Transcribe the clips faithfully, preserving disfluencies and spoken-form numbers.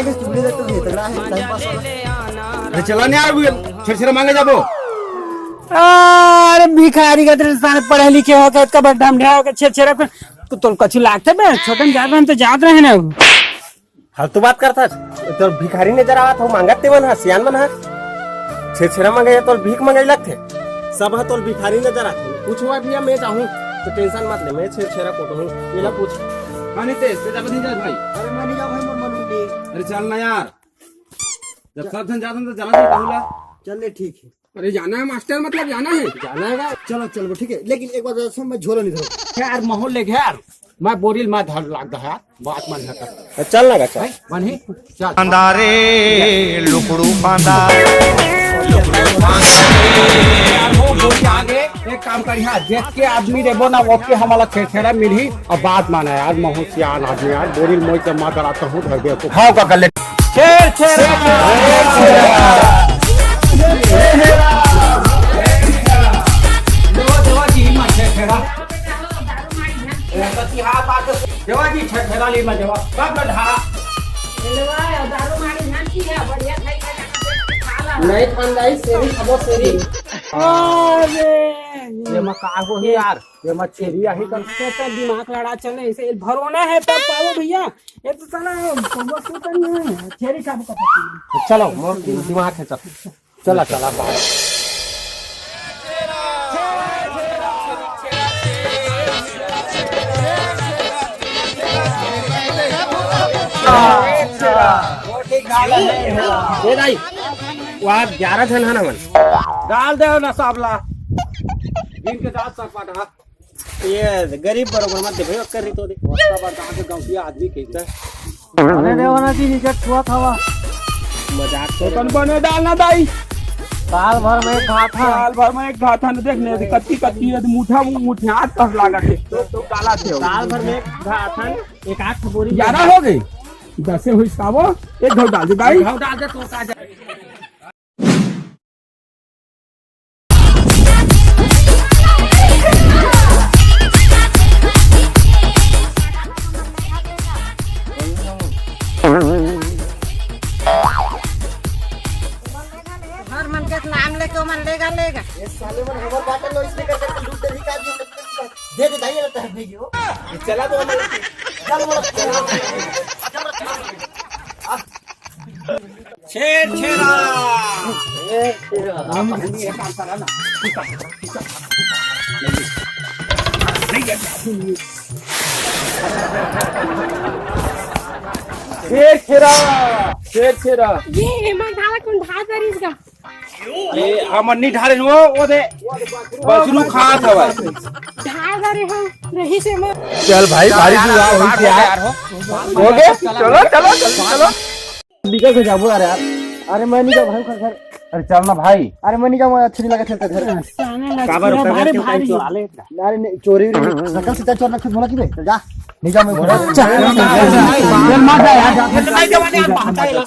चुगली दे तो ये तगड़ा है, टाइम पास हो रहा है। अरे चला नहीं यार, छेरछेरा मांगे जाबो। अरे भिखारी का तेरे सारे पढ़े लिखे हो के इतना बड़ा ढमढा हो के छेरछेरा कर, तो तोल कछु लागते बे, छोटन जात रहे, हम तो जात रहे ना। फालतू बात करथस। तोर भिखारी नजर आवत हो, मांगत ते मन ह, सियान मन ह। छेरछेरा मंगई, तोर भीख मंगई लगथे। सब ह तोर भिखारी नजर आथे। पूछवा भैया, मैं जाहूं, तो टेंशन मत ले, मैं छेरछेरा कोटहूं। एला पूछ। हाँ नितेश, ते जाबे नहीं जात भाई? अरे मैं नहीं जाऊं भाई, मोर मन नहीं। अरे चल ना यार, जब सब झन जात हन तो चला जा कहूं ला। चल ले, ठीक है। अरे जाना है मास्टर, मतलब जाना है। जाना है का? चलो चलो, ठीक है, लेकिन एक बात सुन, मैं झोला नहीं धरूं। यार महूं ले यार, मैं बोरिल मैं धर लाग है, बात मन है कर। चल ना का, चल। भाई, मन ही, चल। अंधारे लुकड़ू पांदा। यार, वो बोरी आगे, एक काम कर, यहाँ देख के आदमी देबो ना, वो के हमारा छेरछेरा मिलही, और बात माना यार, महूं सियान आदमी यार, बोरिल मोई के माँ करा कहूँ धर दे तो। हाँ, का कर ले। छेरछेरा। देवा जी, छेरछेरा ली मैं देवा। कब ना ढाला? लेवा, दारू मारी झांकी है, बढ़िया खाई खा खा खा ला। नहीं खानदाई, सेरी खाबो, सेरी। अरे, ये मैं का हो ही यार, ये मैं छेरी आही कर। तो, तो दिमाग लड़ा चले, इसे भरोना है तब पाओ भैया। ये तो साला, तो बस तो नहीं है, छेरी खाबो का पत्ती। चलो, मोर दिमाग है, चल। चला, चला, बाहर। ए दाई, वो आज ग्यारह झन हन हमन। डाल दे ना साबला। दिन के दाल साग पाटा। ये गरीब बरोबर मत दे भाई, ओकर रीत हो दे। ओकर बाद गाँव के गौंटिया आदमी कहिथे। अरे देवना जी, नीचे छुआ खावा। मजाक तो तन बने डालना दाई। साल भर में एक घात है। साल भर में एक घात है, देख ने, कत्ती कत्ती है, मुठा मुठा हाथ तस लागत है। तो, तो डाला थे। साल भर में एक घात है, एक आठ बोरी। ग्यारह हो गई, दसे हुई सावो, एक घाव डाल दे दाई। घाव डाल दे, तो का जाए। हर मन के नाम लेके ओमन लेगा, लेगा। ये साले मन हमर बाटल लो, इसने कर करके लूट दे, का दियो, दे दे, दाई, रहता है भाई, यो। ये चला दो, हमारे चल, बोलो, चल, चल, चल। छेरछेरा। छेरछेरा। हम ये काम करा ना। छेरछेरा। छेरछेरा। ये हेमंत धारा कौन धार करिस का? ये हमन नहीं ढारे हो, वो दे। बछरू खात हवय। ढार डारे हो, नहीं से मत। चल भाई, भारी बुरा होई क्या? हो गया? चलो, चलो, चलो, चलो। निकल के जाबो यार, यार। अरे मैं नहीं जाऊँ भाई, घर, घर। अरे चल ना भाई। अरे मैं नहीं जाऊँ, अच्छी नहीं लगा खेलते घर। काबर भारी, भारी। अरे नहीं, चोरी, सकल से चोर ना खुद बोला कि बे, चल जा। नहीं जाऊँ मैं घर। चल, चल, चल, चल, मार जा यार, जा।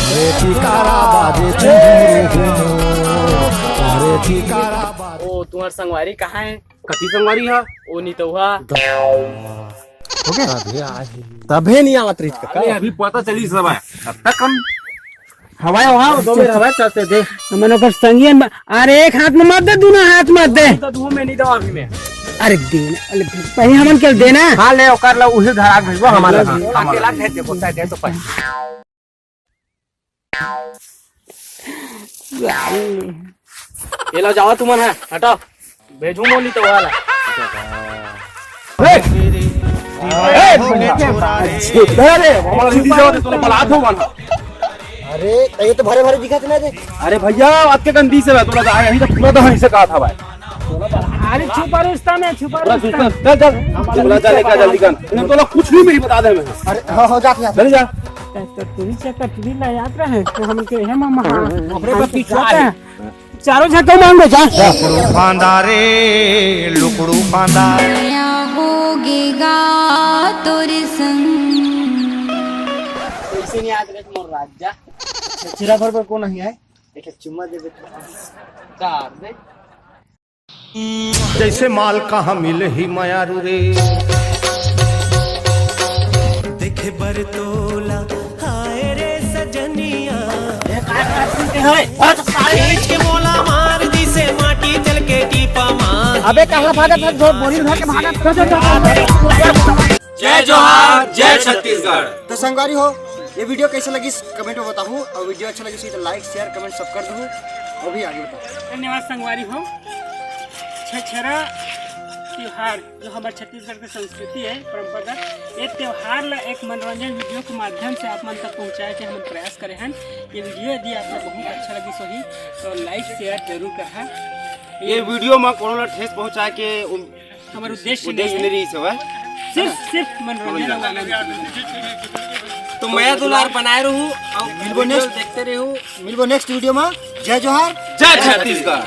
अरे ठिकारा बाजे चुरू घुमो, अरे ठिकारा बाजे। ओ, तुम्हार संगवारी कहाँ है? कति संगवारी है? ओ नितौहा। हो गया? तभे नहीं आवत रहिस का। अरे, अभी पता चली सब है। तब तक हम हवाई वहाँ दो मेर हवाई चलते दे। हमन ओकर संगियन बा-, अरे एक हाथ में मत दे, दोनों हाथ मत दे। तो दो में नहीं दो अभी में। अरे दे ना, अरे पहले हमन के दे ना। हाँ, ले ओकर ला उही घर आ भेजबो हमारा। हाँ, अकेला भेज दे, बोलता है, दे तो पाए। ये ला जावा तुमन है, हटाओ। भेजू मोली तो वाला। ए! ए! अरे, हमारा दीदी जाओ, तो बलात हो बना। अरे, ये तो भरे भरे दिखत ना रे। अरे भैया, आज के गंदी से मैं थोड़ा सा आया, यहीं से पूरा दहन इसे कहा था भाई। अरे छुपा रिश्ता में, छुपा पूरा रिश्ता। रिश्ता, चल, चल। तू बोला, चल, लेकर जल्दी कर। इन्हें तो कुछ नहीं मेरी बता दे मैं। अरे, हाँ, हो जाते हैं। चल जा। तो तू ही चक्कर, तू ही ला याद रहे, तो हम के है मामा, हाँ। अरे, बस पीछे आ। चारों झक्का मांगो जा। लुकड़ू फांदा रे, लुकड़ू फांदा। नया होगेगा तोरे संग। कैसे नहीं आज मोर राजा? छेरछेरा भर पर कौन नहीं आए? एक चुम्मा दे दे। चार दे। जैसे माल कहाँ मिले ही मयारू रे। देखे बर तोला खींच के मोला मार दिसे माटी जल के टीपा मा। अबे कहाँ भागत है? बोरी उठा के भागत। जय जोहार, जय छत्तीसगढ़। तो संगवारी हो, ये वीडियो कैसे लगिस कमेंट में बताहू, और वीडियो अच्छा लगिस तो लाइक, शेयर, कमेंट सब कर दहू। अभी आगे बताओ। धन्यवाद संगवारी हो। छेरछेरा त्योहार जो हमर छत्तीसगढ़ के संस्कृति है, परंपरागत, ये त्योहार ला एक मनोरंजन वीडियो के माध्यम से आप मन तक पहुँचाए के हमन प्रयास करे हन। ये वीडियो यदि आपको बहुत अच्छा लगिस होही तो लाइक शेयर जरूर करहा। ये वीडियो में कोनो ला ठेस पहुंचाए के उन- हमारा उद्देश्य उद्देश्य नहीं नहीं है, रही हवय। सिर्फ सिर्फ मनोरंजन और आनंद। तो मया दुलार बनाए रहू और मिलबो next। देखते रहू। मिलबो नेक्स्ट वीडियो में। जय जोहार। जय छत्तीसगढ़।